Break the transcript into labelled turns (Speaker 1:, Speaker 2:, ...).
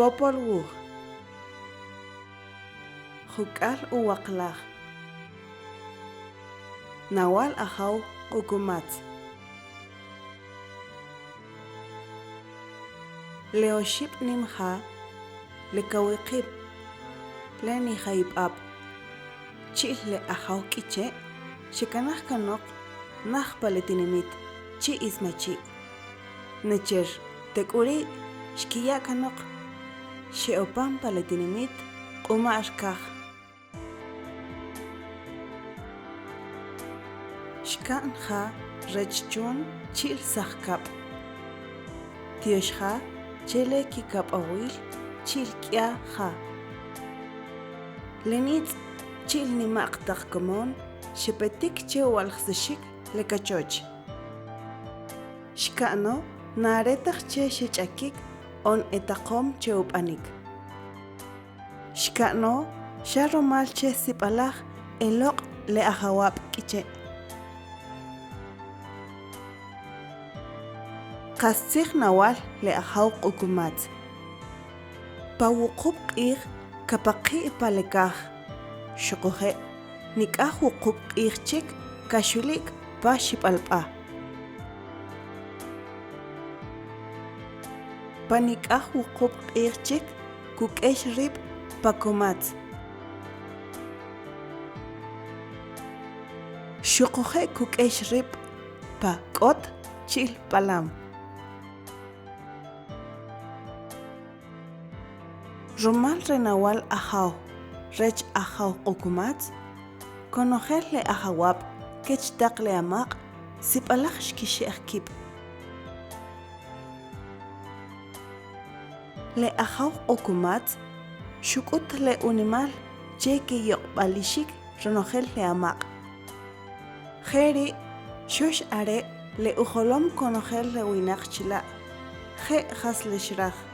Speaker 1: Popol Wuj. Juk'al uwaqlaj. Nawal Ajaw Q'ukumatz. Le oxib' nim ja, le kawiqib', le nijayib'ab', chi'l le Ajaw K'iche' xekanaj kanoq naj pa le tinimit chi Ismachi'. Necher tek'uri' xkiya' kanoq xe'opan pa le tinimit Q'uma'r Kaj. Xka'n ja rech chun chi'l saqkab'. Tyoxja che le kikab'awil chi'l k'ya ja. Le nitz' chi'l nima'q taq komon xepetik che uwa'ljsaxik le kachoch. Xka'no na are taj che xech'akik on e taqom che ub'anik. Xka'no xa rumal che sib'alaj e loq' le ajawab' K'iche'. Qastzij nawal le ajaw Q'ukumatz. Pa wuqub' q'ij kapaqi' pa le kaj, xuquje' nik'aj wuqub' q'ij chik kaxuli'k pa Xib'alb'a. Pa nik'aj wuqub' q'ij chik kuk'ex rib' pa kumatz. Xuquje' kuk'ex rib' pa k'ot chi'l b'alam. Rumal ri nawal Ajaw rech Ajaw Q'ukumatz, konojel le ajawab' kech taq le amaq' sib'alaj xkixe'j kib'. Le Ajaw Q'ukumatz xuk'ut le unimal che kiyoq'b'alixik ronojel le amaq'. Je ri' xux are' le ujolom konojel le winaq chila', je' jas le xraj.